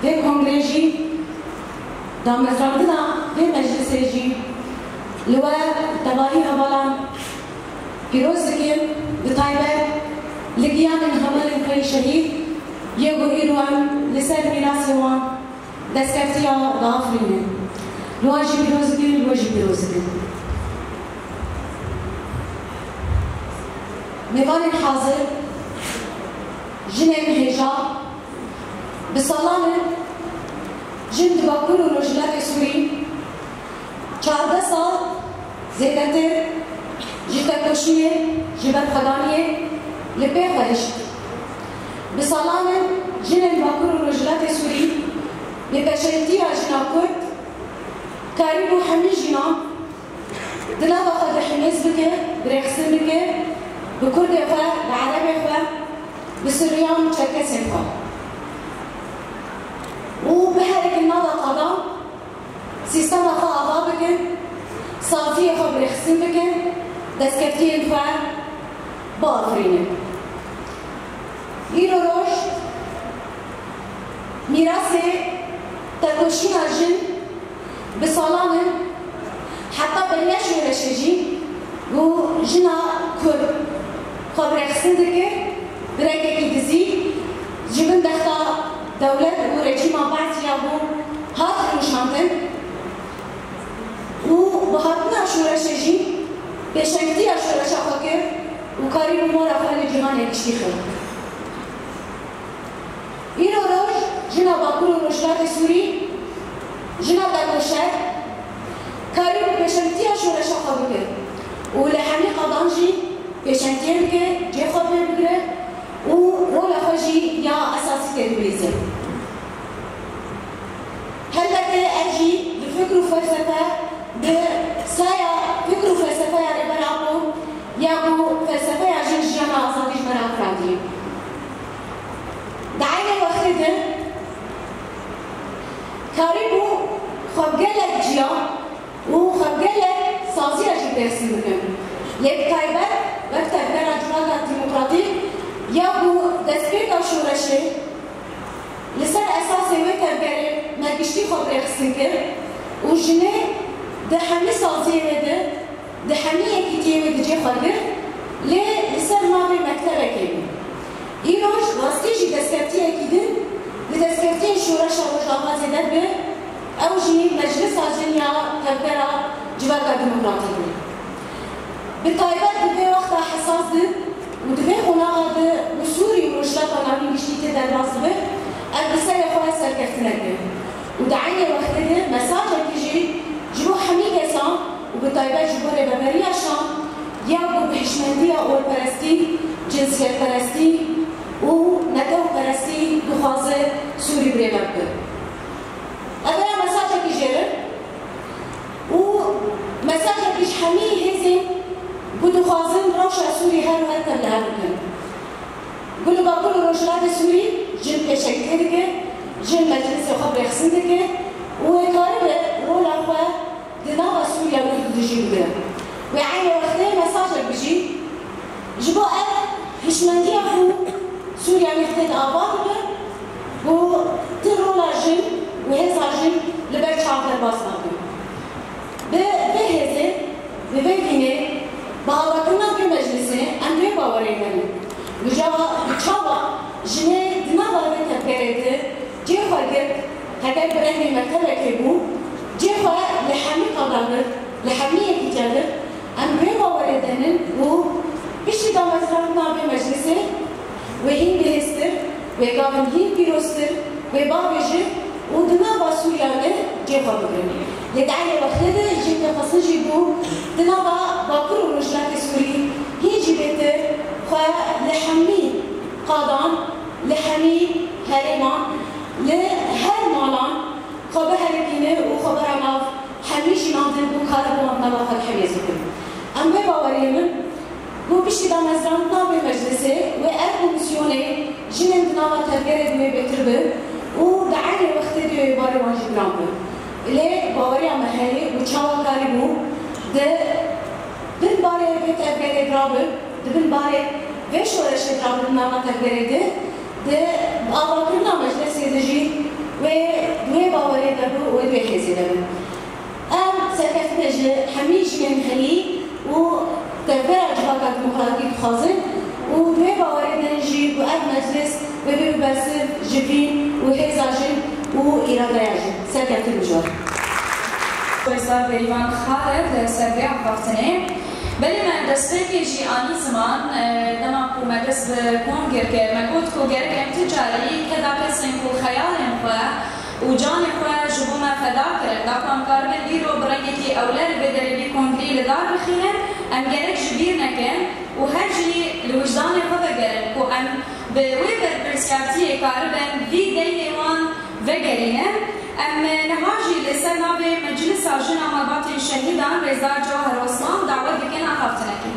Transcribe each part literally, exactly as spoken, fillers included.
Vê kongrê jî, damezrandina vê meclisê jî li we tevahî hevalan pîroz dikim, bi taybet li giyanên hevalên xwe yê şehîd yê ku îro em li ser mîrasê wan destkeftiya diafirînin. Li wan jî pîroz dikim, li we jî pîroz dikim. Mêvanên hazir, jinên hêja, bi salan in jin di Bakur û Rojhilatê Sûrî çardeh sal zêdetir ji tekoşînê, ji berxwedaniyê li pê xwe hişt. Bi salan in jinên Bakur û Rojhilatê Sûrî bê pêşengtiya jina Kurd karîbû hemî jinan di nava xwe de himêz bike, birêxistin bike, bi kurdê xwe, bi erebê xwe, bi suriyan û çerkesên xwe. Û biherikin nava qadan, sîstema xwe ava bikin, saziyê xwe birêxistin bikin, destkeftiyên xwe biafirînin. Îro roj mîrasê tekoşîna jin bi salan in, heta beriya şoreşê jî ku jina Kurd xwe birêxistin dike, bi rengekî dizî ji bin dexta dewlet û rejîma Be'sî ya bû hat hilweşandin û bi hatina şoreşê jî pêşengtiya şoreşa xwe kir û karîbû mora xwe li cîhanê giştî xist. Îro roj jina Bakur û Rojhilatê Sûrî, jina tekoşer, karîbû pêşengtiya şoreşa xwe bike û li hemî qadan jî pêşengtiyê bike, cê xwe pê bigire û rola xwe jî ya esasî tê bibihîze. Helbetê ev jî bi fikr û felsefe, bi saya fikr û felsefeya Rêber Apo ya ku felsefeya jin jiyana azadî ji me re afirandî. Di eynê wextê de karîbû xwe bi gelek ciya û xwe bi gelek saziya jî dest bikin. Lê bi taybet wek tevgera Civaka Demokratîk ya ku destpêka şoreşê li ser esasê wê tevgerê me giştî xwe bi rêxistin kir û jinê di hemî saziyê wê de, di hemî yekîtiyê wê de cê xwe girt, lê li ser navê mektebekê bû. Îroj rastî jî destkeftiyekî din li destkeftiyên şoreşa Rojava zêde dibe, ew jî Meclisa Jin ya Tevgera Civaka Demokratîk e. Bi taybet di vê wexta hesas de û di vê qonaxa de ku Sûrî û Rojhilata Navîn giştî tê derbas dibe, ev bi serê xwe serkeftinek e û di eynê wextê de mesajekî jî ji bo hemî kesan û bi taybet ji bo Rêveberiya Şam ya ku bi hişmendiya orperestî, cinsiyetperestî û netewperestî dixwaze Sûrî birêve bibe. Ev ya mesajekî jêr e û mesajekî ji hemî hêzên ku dixwazin rewşa Sûrî her û her tevlihev bikin. Ku li Bakur û Rojhilatê Sûrî jin pêşengtiyê dike, jin meclisê xwe birêxistin dike û wê karibe rola xwe di nava Sûriya nû de jî bigire. Wê eynê wextê mesajek bijî, ji bo ev hişmendiya ku Sûriya nû tê de ava dibe, ku ti rola jin û hêza jin li ber çav derbas nabe. Bi vê hêzê, bi vê vînê, bi avakirina vê meclisê em vê bawerê herin. Li cava, bi çawa jinê di nava vê tevgerê de cê xwe girt, heger bi rengê mektebekê bû, cê xwe li hemî qada girt, li hemî yekîtiya girt, em vê bawerê de nin û piştî damezrandina vê meclisê wê hîn bihêztir, wê gavin hîn pîroztir, wê bavêjin û di nava Sûriya de cê xwe bigrin. Lê di eynê wextê de jê pê xwestin jî bû di nava Bakur û Rojhilatê Sûrî hîn jî bêtir xwe li hemî qadan, li hemî herêman, li her malan xwe biherikîne û xwe bera nav hemî jinan de bû karibe wan nava xwe hemêz bikin. Em vê baweriyê min ku piştî damezrandina vê meclisê wê ev komîsyonê jinên di nava tevgerê de wê bêtir be û di eynê wextê de wê barê wan jî giran be. Lê baweriya me heye û çawa karîbû di bin barê vê tevgerê de rabe, di bin barê vê şoreşê de rabe di nava tevgerê de, di avakirina meclisê de jî wê û wê wê hêzê de bin. Em serkeftinê ji hemî jiyên herî û tevgera Civaka Demokratîk dixwazin û bi wê bawerê din jî ku ev meclis wê bibe bersiv ji vîn û hêza jin û îradeya jin. Serkeftin mijwar. Wêsa Bêrîvan Xalid li ser vê axaftinê. Belê me destpêkê jî anî ziman, e, dema ku me dest bi kongir kir, me got ku gerek em ti carî keda kesên ku xeyalên xwe û canê xwe ji bo me feda kirin, da ku em karibin îro bi rengekî ewle li vê derê vî kongrî li dar bixînin, em gerek ji bîr nekin û her jî li wijdanê xwe vegerin ku em bi wê berpirsiyatiyê karibin vî deynê wan vegerînin. Em niha jî li ser navê Meclisa Jina Malbatên Şehîdan Rêzdar Cewher Osman dawet dikin axaftinekê.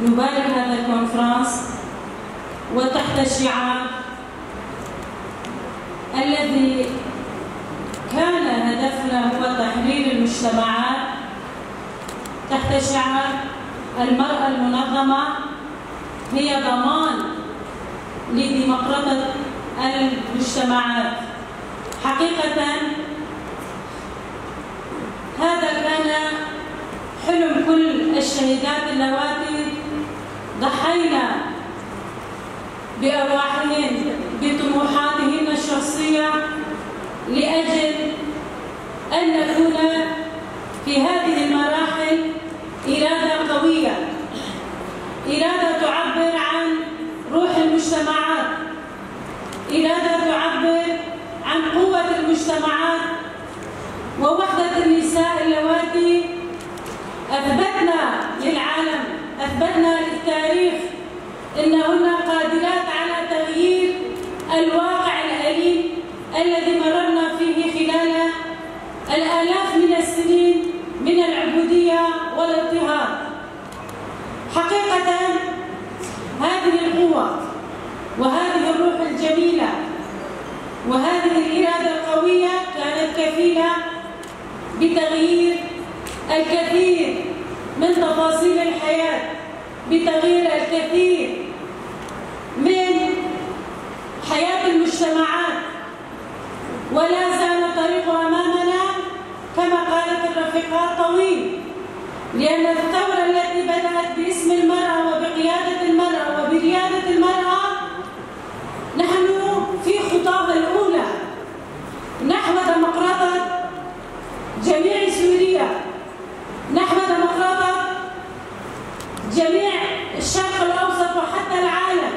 نبارك هذا الكونفرنس وتحت شعار الذي كان هدفنا هو تحرير المجتمعات تحت شعار المرأة المنظمة هي ضمان لديمقراطية المجتمعات. حقيقة هذا كان حلم كل الشهيدات اللواتي ضحينا بأرواحهن، بطموحاتهن الشخصية، لأجل أن نكون في هذه المراحل إرادة قوية، إرادة تعبر عن روح المجتمعات، إرادة تعبر عن قوة المجتمعات ووحدة النساء اللواتي أثبتن للعالم، أثبتن للتاريخ أنهن قادرات على تغيير الواقع الأليم الذي مررنا فيه خلال الآلاف من السنين من العبودية والاضطهاد. حقيقة، هذه القوة وهذه الروح الجميلة وهذه الإرادة القوية كانت كفيلة بتغيير الكثير من تفاصيل الحياة، بتغيير الكثير من حياة المجتمعات، ولا زال الطريق أمامنا كما قالت الرفيقات طويل، لأن الثورة التي بدأت باسم المرأة وبقيادة المرأة وبريادة المرأة، نحن في خطاها الأولى نحو ديمقراطية جميع سوريا، نحو ديمقراطية جميع الشرق الأوسط وحتى العالم،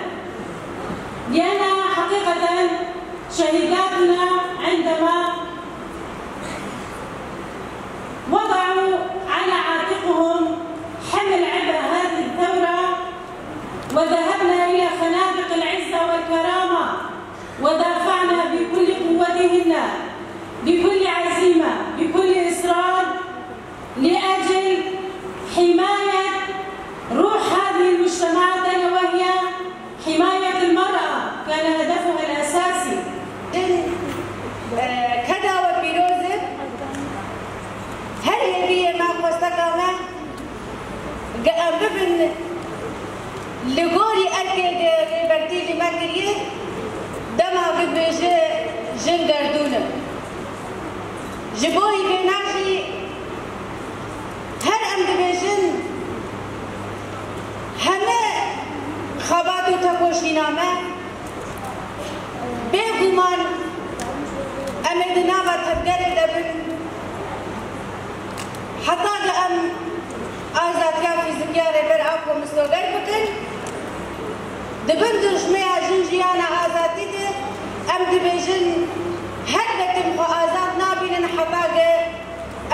لأن حقيقة شهيداتنا عندما وضعوا على عاتقهم حمل عبء هذه الثورة، وذهبنا إلى خنادق العزة والكرامة، ودافعنا بكل قوتهن، بكل عزيمة، بكل إصرار، لأجل حماية روح هذه المجتمعات، ألا وهي حماية المرأة كان هدفها الأساسي. Keda we pîroz e. Her hêviyê me, xwesteka me, ge em bibin li gorî erkê de rêbertî li me kiriye, dema bibêje jin gerdûn in. Ji bo hîvêna jî her em dibêjin heme xebat û tekoşîna me, bêguman em ê di nava tevgerê de bin, heta ke em azadiya fîzîkiya Rêber Apo misoger bikin. Di bin dijmeya jin jiyana azadî de em dibêjin, her dekim xwe azad nabînin heta ke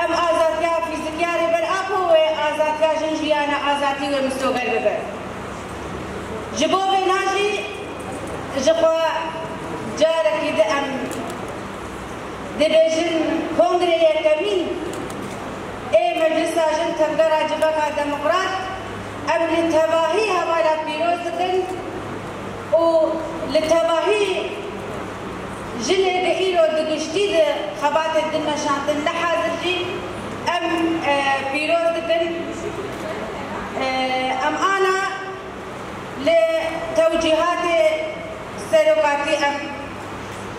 em azadiya fîzîkiya Rêber Apo wê azadiya jin jiyana azadî wê misoger bibe. Ji bo vêna jî ji xwe carekî di em dibêjin kongrê yekemîn ê Meclisa Jin Tevgera Civaka Demokrat, em li tevahî hevala pîroz dikin û li tevahî jinê di îro di giştî di xebatê din meşandin, li hazir jî em, e, pîroz dikin. E, em ana li tewcîhatê serokatî em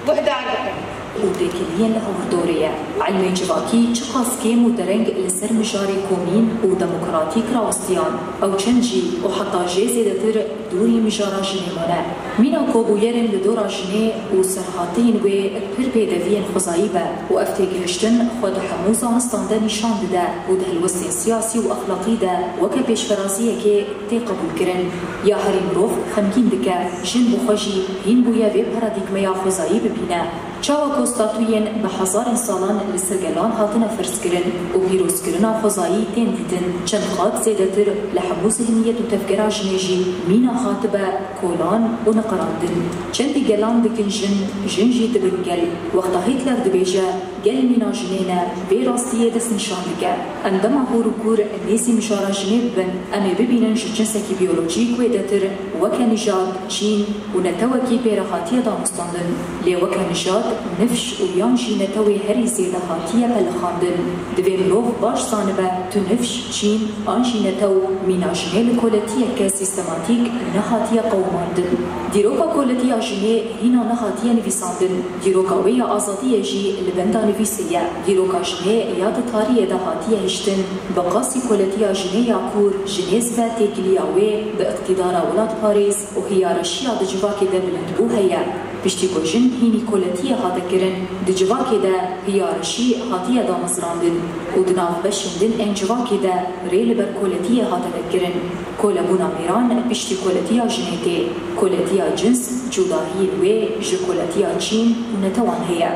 guhdar dikin. û têkiliyên li hevdorê ye. Ilmên civakî çiqas kêm û dereng li ser mijarê komîn û demokratîk rawistiyan, ew çend jî û heta jê zêdetir dûrî mijara jinê mane. Mîna kobûyerên li dora jinê û serhatiyên wê pir pêdeviyên xwezayî be û ev têgihiştin xwe di hemû zanistan de nîşan dide û di helwestên siyasî û exlaqî de weke pêşveraziyekê tê qebûlkirin. Ya herî mirov xemgîn dike, jin bi xwe jî hîn bûye vê paradîgmeya xwezayî bibîne. Çawa ku statûyên bi hezarên salan li ser gelan hatine ferzkirin û pîrozkirina xwezayî tên dîtin, çend qat zêdetir li hemû zihniyet û tevgera jinê jî mîna hatibe kolan û niqirandin. Çendî gelan dikin jin, jin jî dibin gel. Wexta Hîtler dibêje, gel mîna jinê ne, vê rastiyê destnîşan dike. Em dema hûr û kûr nêzî mijara jinê bibin, em ê bibînin ji cinsekî biyolojîk wêdetir, weke nijad, çîn û netewekî pê re hatiye danûstandin. Lê weke nijad, nifş û yan jî netewê herî zêde hatiye pelixandin. Divê mirov baş zanibe, tu nifş, çîn an jî netew mîna jinê li koletiyeke sîstematîk nehatiye qewimandin. Dîroka koletiya jinê hîna nehatiye nivîsandin. Dîroka wê ya azadiyê jî li benda nivîsê ye. Dîroka jinê ya di tariyê de hatiye hiştin, bi qasî koletiya jinê ya kûr, ji nêz ve têkiliya wê bi îqtîdara welatparêz û hiyarşiya di civakê de bilind bû heye. Piştî ku jin hînî koletiyê hate kirin, di civakê de hiyarşî hatiye damezrandin û di nav beşên din ên civakê de rê li ber koletiyê hate vekirin. Kolebûna mêran piştî koletiya jinê tê. Koletiya cins cudahiyên wê ji koletiya çîn û netewan heye.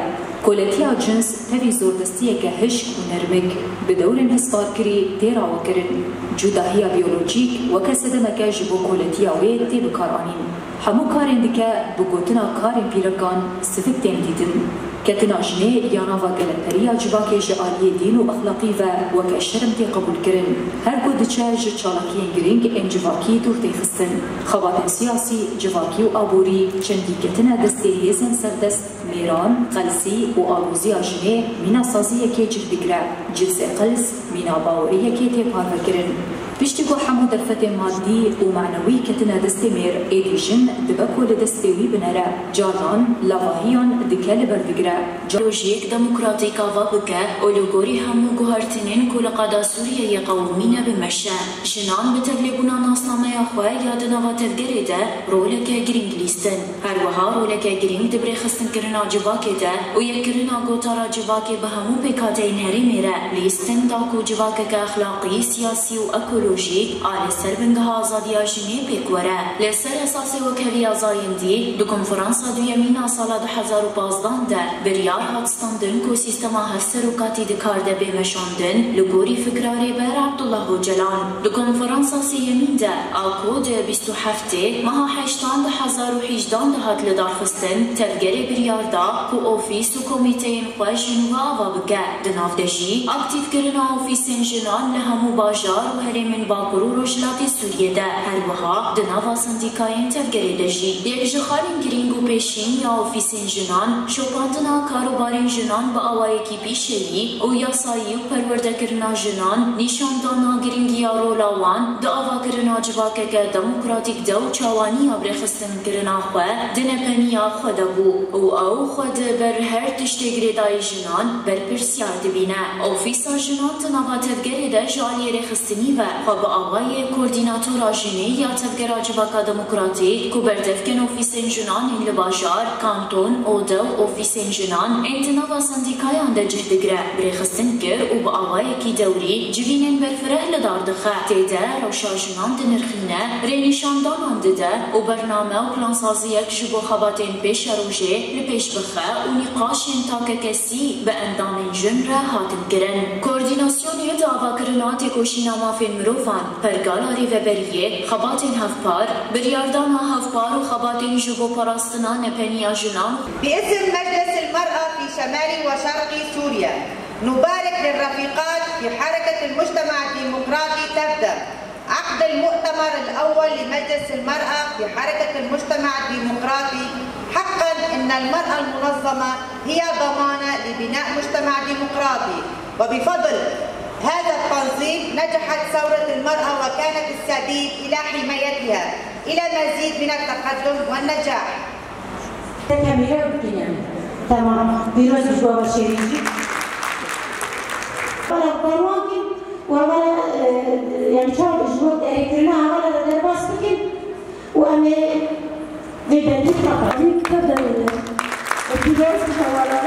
Koletiya cins tevî zordestiyeke hişk û nermik, bi dewrên hizbarkirî tê rawekirin. Cudahiya biyolojîk weke sedemeke ji bo koletiya wê tê bikaranîn. Hemû karên dike, bi gotina karên pîrekan sivik tên dîtin. Ketina jinê ya nava geleperiya civakê ji aliyê dîn û exlaqî ve weke şerm tê qebûlkirin. Her ku diçe ji çalakiyên girîng ên civakî dûr tê xistin. Xebatên siyasî, civakî û aborî çendî ketine destê hêzên serdest, mêran, qelsî û aloziya jinê mîna saziyekê cih digire. Cinsê qels mîna baweriyekê tê parvekirin. Piştî ku hemû derfetên madî û manewî ketine destê mêr, êdî jin dibe ku li destê wî binere. Carnan lavahiyan dike li ber digire. Lojîk demokratîk ava bike û li gorî hemû guhertinên ku li qada Sûriyeyê qewimîne bimeşe. Jinan bi tevlêbûna nasnameya xwe ya di nava tevgerê de roleke girîng lîstin. Her wiha roleke girîng di birêxistinkirina civakê de û yekkirina gotara civakê bi hemû pêkhateyên herêmê re lîstin da ku civakeke exlaqî, siyasî û ekolojîk a li ser bingeha azadiya jinê pêk were. Li ser esasê wekhevî ya zayendî, di konferansa duyemîn a sala du hezar û pazdan de biryar hat standin ku sîstema hevserokatî dikarde bê meşandin, li gorî fikra Rêber Abdullah Ocalan. Di konferansa sêyemîn de, a ku di bîst û heftê meha heştan du hezar û hejdan de hat lidarxistin, tevgerê biryar da ku ofîs û komîteyên xwe ji nû ve ava bike. Di nav de jî, aktîfkirina ofîsên jinan li hemû bajar û herêmên Bakur û Rojhilatê Sûriyê de, her wiha di nava sendîkayên tevgerê de jî. Yek ji xalên girîng û pêşîn ya ofîsên jinan, şopandina karûbarên jinan bi awayekî pîşeyî û yasayî û perwerdekirina jinan, nîşandana girîngiya rola wan di avakirina civakeke demokratîk de û çawaniya birêxistinkirina xwe di nepeniya xwe de bû û ew xwe di ber her tiştê girêdayî jinan berpirsiyar dibîne. Ofîsa jinan di nava tevgerê de ji aliyê rêxistinî ve xwe bi awayê koordînatora jinê ya Tevgera Civaka Demokratîk ku berdevkên ofîsên jinan ên li bajar, kanton, ode û ofîsên jinan ên di nava sendîkayan de cih digire, birêxistin kir û bi awayekî dewrî civînên berfireh li dar dixe. Tê de rewşa jinan dinirxîne, rênîşandanan dide û bername û plansaziyek ji bo xebatên pêşerojê li pêş bixe û nîqaşên takekesî bi endamên jin re hatin kirin. Koordînasyonê di avakirina têkoşîna mafên mirovan, pergala rêveberiyê, xebatên hevpar, biryardana hevpar û xebatên ji bo parastina nepeniya jinan. باسم مجلس المرأة في شمال وشرق سوريا، نبارك للرفيقات في حركة المجتمع الديمقراطي تبدأ عقد المؤتمر الأول لمجلس المرأة في حركة المجتمع الديمقراطي. حقا إن المرأة المنظمة هي ضمانة لبناء مجتمع ديمقراطي، وبفضل هذا التنظيم نجحت ثورة المرأة وكانت السبيل إلى حمايتها إلى مزيد من التقدم والنجاح. Tamam. Pîroz ji bo şêrîn jî. Wala berwan kin, wala, e, yani çawa ji bo derêkirina hevala de derbas bikin û em ê vê bendî xepa. Pîroz ji hevala.